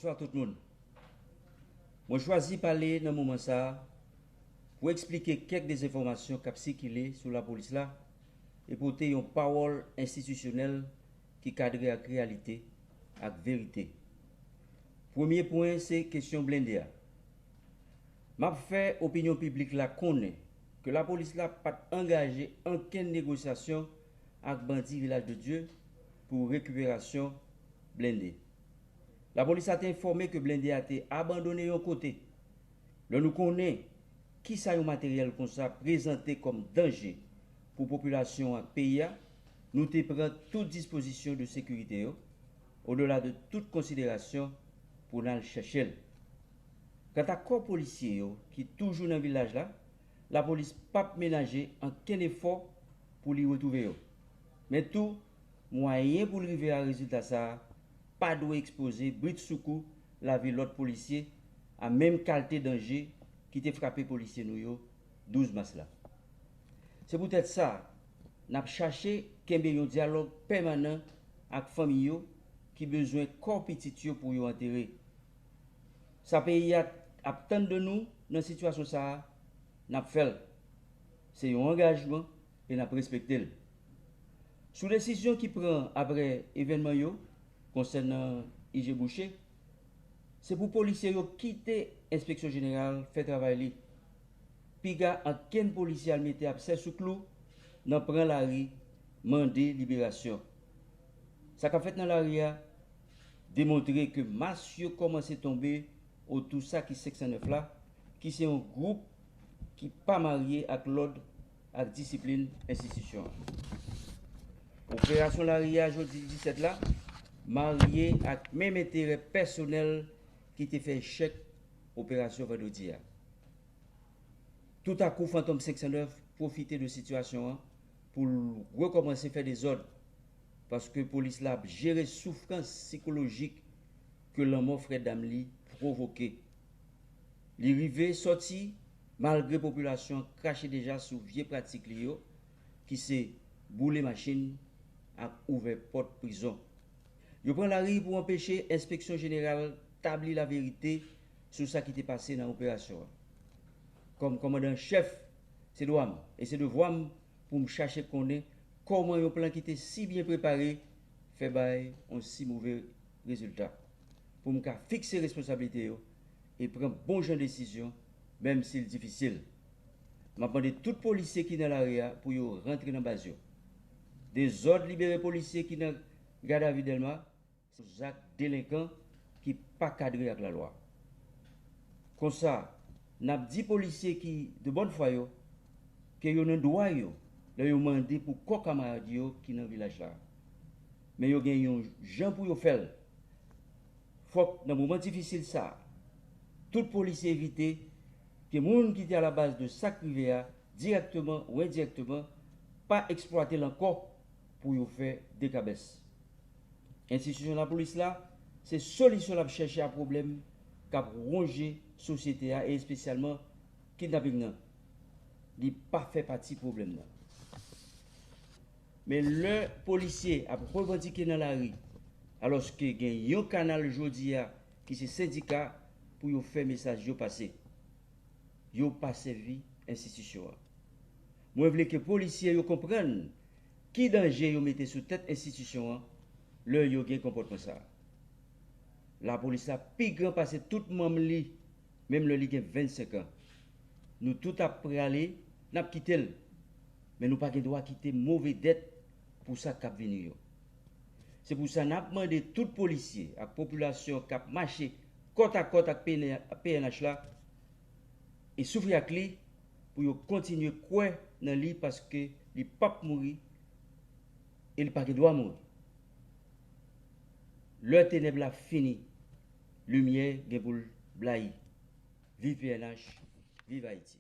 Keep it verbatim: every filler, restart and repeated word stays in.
Bonswa tout moun. Mwen chwazi pale nan moman sa a pou eksplike kèk dezenfòmasyon k ap sikile sou lapolis la e pote yon pawòl enstitisyonèl ki kadre ak reyalite ak verite. Premye pwen se kesyon blende a. M ap fè opinyon piblik la konnen ke lapolis la pa t angaje ankenn negosyasyon ak bandi Vilaj de Dye pou rekiperasyon blende. Lapolis la te enfòme ke blende a te abandone yon kote. Lè nou konnen kisa yon materyèl konsa prezante kòm danje pou popilasyon ak peyi a, nou te pran tout dispozisyon de sekirite yo, odela de tout konsiderasyon, pou n al chèche l. Kanta kò polisye yo ki toujou nan vilaj la, lapolis p ap menaje ankenn efò pou li retwouve yo. Men tou, mwayen pou l rive a rezilta sa a pa dwe ekspoze britsoukou lavi lòt polisye a menm kalte danje ki te frape polisye nou yo douz mas la. Se poutèt sa, n ap chache kenbe yon dyalòg pèmanan ak fanmi yo ki bezwen kò pitit yo pou yo antere. Sa peyi a ap tann de nou nan sitiyasyon sa a, n ap fè l. Se yon angajman e n ap respekte l. Sou desizyon ki pran apre evènman yo konsènan I G Boucher, se pou polisye yo kite Enspeksyon Jeneral fè travay li. Piga ankenn polisye al mete absè sou klou nan pran lari mande liberasyon. Sa k ap fèt nan lari a demontre ke mas yo kòmanse tonbe otou sa ki senk san nèf la, ki se yon gwoup ki pa marye ak lòd ak disiplin enstitisyon an. Operasyon lari a jodi disèt la marye ak menm enterè pèsonèl ki te fè echèk operasyon vandredi a. Toutakou, Fantom senk san nèf pwofite de sitiyasyon an pou l rekòmanse fè dezòd, paske polis la ap jere soufrans sikolojik ke lanmò frè dam li pwovoke. Li rive sòti malgre popilasyon an krache deja sou vye pratik li yo, ki se boule machin ak ouvè pòt prizon. Yo pran lari pou anpeche Enspeksyon Jeneral tabli laverite sou sa ki te pase nan operasyon an. Kòm kòmandan an chèf, se dwa m e se devwa m pou m chache konnen kòman yon plan ki te si byen prepare fè bay yon si move rezilta, pou m ka fikse responsablite yo e pran bon jan desizyon, menm si l difisil. M ap mande tout polisye ki nan lari a pou yo rantre nan baz yo. Dezòd libere polisye ki nan gadavi Dèlma se yon zak delenkan ki pa kadre ak lalwa. Konsa, n ap di polisye ki de bòn fwa yo ke yo nan dwa yo lè yo mande pou kò kamarad yo ki nan vilaj la. Men yo gen yon jan pou yo fè l. Fòk nan moman difisil sa a, tout polisye evite ke moun ki te alabaz de sa k rive a, dirèkteman ou endirèkteman, pa eksplwate l ankò pou yo fè dekabès. Enstitisyon lapolis la se solisyon l ap chèche a pwoblèm k ap wonje sosyete a e espesyalman kidnaping nan. Li pa fè pati pwoblèm nan. Men lè polisye ap revandike nan lari, alòske gen yon kanal jodi a ki se sendika pou yo fè mesaj yo pase, yo pa sèvi enstitisyon an. Mwen vle ke polisye yo konprann ki danje yo mete sou tèt enstitisyon an lè yo gen konpòtman sa a. Lapolis la pi gran pase tout manm li, menm lè li gen vennsenk an. Nou tout ap prale, n ap kite l. Men nou pa gen dwa kite move dèt pou sa k ap vini yo. Se pou sa n ap mande tout polisye ak popilasyon k ap mache kòtakòt ak P N H la e soufri ak li pou yo kontinye kwè nan li, paske li p ap mouri e li pa gen dwa mouri. Lè tenèb la fini, limyè gen pou l blayi. Viv P N H, viv Ayiti.